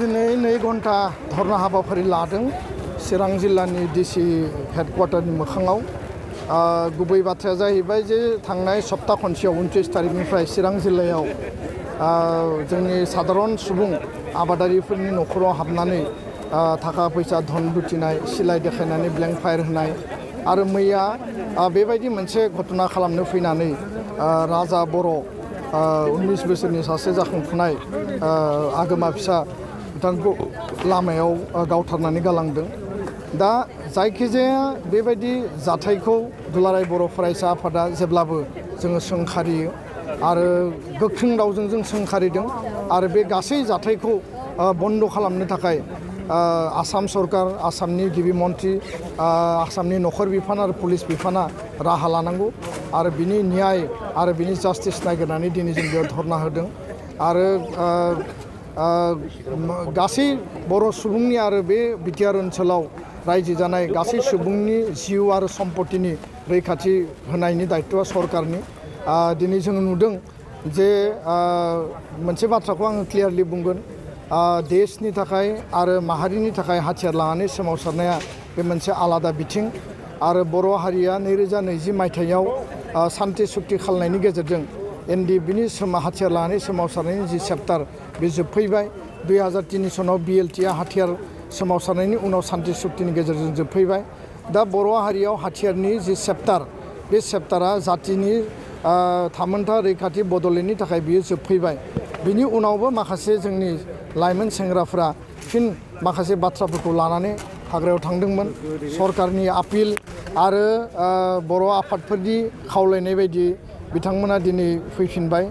दिनै 2 घन्टा धरना हाबाफारि लादों चिरां जिल्लानि डिसि हेडक्वार्टारनि मोखाङाव गुबै बाथ्राया जाहैबाय जे थांनाय सप्ता खनसेयाव 29 तारिखनिफ्राय चिरां जिल्लायाव जोंनि साधारन सुबुं आबादारिफोरनि नखराव हाबनानै थाखा फैसा धन लुटिनाय सिलाइ देखायनानै ब्लेंक फायार होनाय आरो मैया बेबायदि मोनसे घटना खालामनो फैनानै राजा बर' 19 बोसोरनि सासे जाखांफुनाय आगोमा फिसा बिथांखौ लामायाव गावथारनानै गालांदों। दा जायखिजाया बेबायदि जाथायखौ दुलाराय बर' फरायसा आफादा जेब्लाबो जोङो सोंखारियो आरो गोख्रों रावजों जों सोंखारिदों आरो बे गासै जाथायखौ बन्द खालामनो थाखाय आसाम सरकार आसामनि गिबि मन्थ्रि आसामनि नखर बिफान आरो पुलिस बिफाना राहा लानांगौ आरो बिनि न्याय आरो बिनि जास्टिस नागिरनानै दिनै जों बेयाव धरना होदों आरो गासै बर' सुबुंनि आरो बे बिटिआर ओनसोलाव रायजो जानाय गासै सुबुंनि जिउ आरो सम्पतिनि रैखाथि होनायनि दायित्वआ सरकारनि। दिनै जों नुदों जे मोनसे बाथ्राखौ आङो क्लियारलि बुंगोन देशनि थाखाय आरो माहारिनि थाखाय हाथियार लानानै सोमावसारनाया बे मोनसे आलादा बिथिं आरो बर' हारिया 2020 मायथाइयाव सान्ति सुक्ति खालामनायनि गेजेरजों एनडिएफबिनि हाथियार लानानै सोमावसारनायनि जि चेप्टार बे जोबफैबाय। 2003 सनाव बिएलटिआ हाथियार सोमावसारनायनि उनाव सान्ति सुक्तिनि गेजेरजों जोबफैबाय। दा बर' हारियाव हाथियारनि जि चेप्टार बे चेप्टारा जातिनि थामोनथा रैखाथि बड'लेण्डनि थाखाय बियो जोबफैबाय। बिनि उनावबो माखासे जोंनि लाइमोन सेंग्राफ्रा फिन माखासे बाथ्राफोरखौ लानानै हाग्रायाव थांदोंमोन। सरकारनि आपिल आरो बर' आफादफोरनि खावलायनाय बायदि बिथांमोना दिनै फैफिनबाय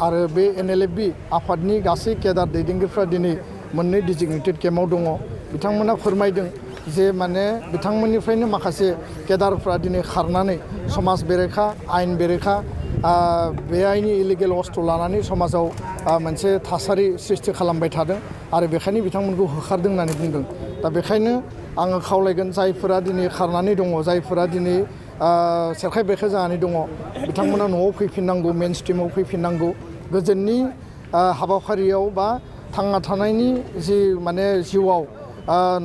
आरो बे एनएलएफबि आफादनि गासै केडार दैदेनगिरिफ्रा दिनै मोननै डिजिगनेटेड केम्पआव दङ। बिथांमोना फोरमायदों जे माने बिथांमोननिफ्रायनो माखासे केडारफ्रा दिनै खारनानै समाज बेरेखा आयेन बेरेखा बेआइनि इलिगेल अस्थ्र लानानै समाजाव मोनसे थासारि सृष्टि खालामबाय थादों आरो बेखायनो बिथांमोनखौ होखारदों होननानै बुंदों। दा बेखायनो आङो खावलायगोन जायफोरा दिनै खारनानै दङ जायफोरा दिनै सेरखाय बेरखाय जानानै दङ बिथांमोना न'आव फैफिननांगौ मेन स्ट्रिमाव फैफिननांगौ गोजोननि हाबाफारियाव बा थांना थानायनि जि माने जिउआव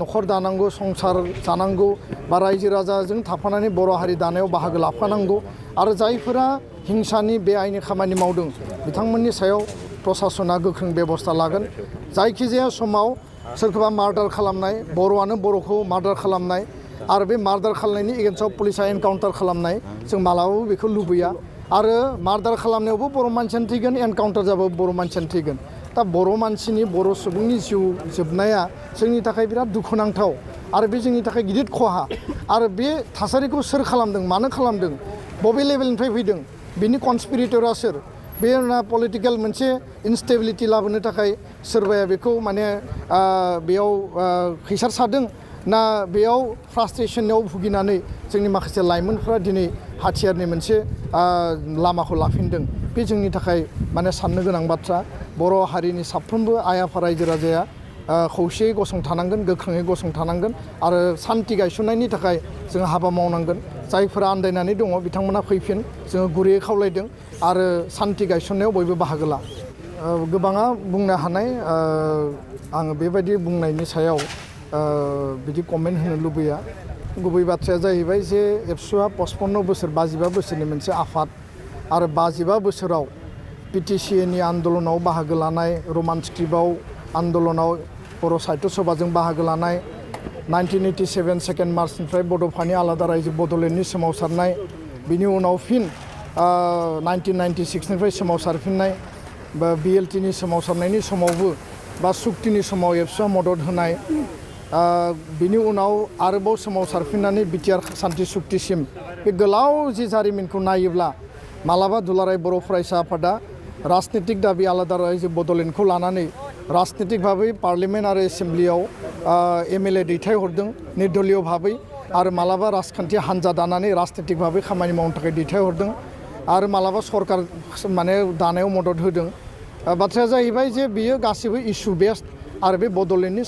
नखर दानांगौ संसार जानांगौ बा रायजो राजाजों थाफानानै बर' हारि दानायाव बाहागो लाफानांगौ आरो जायफोरा हिंसानि बेआइनि खामानि मावदों बिथांमोननि सायाव प्रसासना गोख्रों बेबस्था लागोन। जायखिजाया समाव सोरखौबा मार्डार खालामनाय बर'आनो बर'खौ मार्डार खालामनाय आरो बे मार्डार खालामनायनि एगेन्स्टआव पुलिसा एनकाउन्टार खालामनाय जों मालाबाबो बेखौ लुबैया आरो मार्डार खालामनायावबो बर' मानसियानो थैगोन एनकाउन्टार जाबाबो बर' मानसियानो थैगोन। दा बर' मानसिनि बर' सुबुंनि जिउ जोबनाया जोंनि थाखाय बिराद दुखुनांथाव आरो बे जोंनि थाखाय गिदिर खहा आरो बे थासारिखौ सोर खालामदों मानो खालामदों बबे लेभेलनिफ्राय फैदों बिनि कनस्पिरेटरा सोर बे पलिटिकेल मोनसे इनस्टेबिलिटि लाबोनो थाखाय सोरबाया बेखौ माने बेयाव खैसार सादों ना बेयाव फ्रास्ट्रेसनाव भुगिनानै जोंनि माखासे लाइमोनफ्रा दिनै हाथियारनि मोनसे लामाखौ लाफिनदों। बे जोंनि थाखाय माने साननो गोनां बाथ्रा। बर' हारिनि साफ्रोमबो आइ आफा रायजो राजाया खौसेयै गसंथानांगोन गोख्रोङै गसंथानांगोन आरो सान्थि गायसननायनि थाखाय जों हाबा मावनांगोन। जायफोरा आन्दायनानै दङ बिथांमोना फैफिन जोङो गुरैयै खावलायदों आरो सान्थि गायसननायाव बयबो बाहागो ला। गोबाङा बुंनो हानाय आङो बेबायदि बुंनायनि सायाव बिदि कमेन्ट होनो लुबैया। गुबै बाथ्राया जाहैबाय जे एबसुआ 55 बोसोर 55 बोसोरनि मोनसे आफाद आरो 55 बोसोराव पिटिसिएनि आन्दलनाव बाहागो लानाय रमान स्क्रिप्टआव आन्दलनाव बर' साहित्य सभाजों बाहागो लानाय 1987 2 मार्चनिफ्राय बड'फानि आलादा रायजो बड'लेण्डनि सोमावसारनाय बिनि उनाव फिन 1996निफ्राय सोमावसारफिननाय बा बिएलटिनि सोमावसारनायनि समावबो बा सुक्तिनि समाव एबसुआ मदद होनाय बिनि उनाव आरोबाव सोमावसारफिननानै बिटिआर सान्ति सुक्तिसिम बे गोलाव जि जारिमिनखौ नायोब्ला मालाबा दुलाराय बर' फरायसा आफादा राजनितिक दाबि आलादा रायजो बड'लेण्डखौ लानानै राजनितिक भाबै पार्लियामेन्ट आरो एसेम्ब्लियाव एमएलए दैथायहरदों निर्दलीय भाबै आरो मालाबा राजखान्थि हान्जा दानानै राजनितिक भाबै खामानि मावनो थाखाय दैथायहरदों आरो मालाबा सरकार माने दानायाव मदद होदों। बाथ्राया जाहैबाय जे बियो गासिबो इसु बेस्ड आरो बे बड'लेण्डनि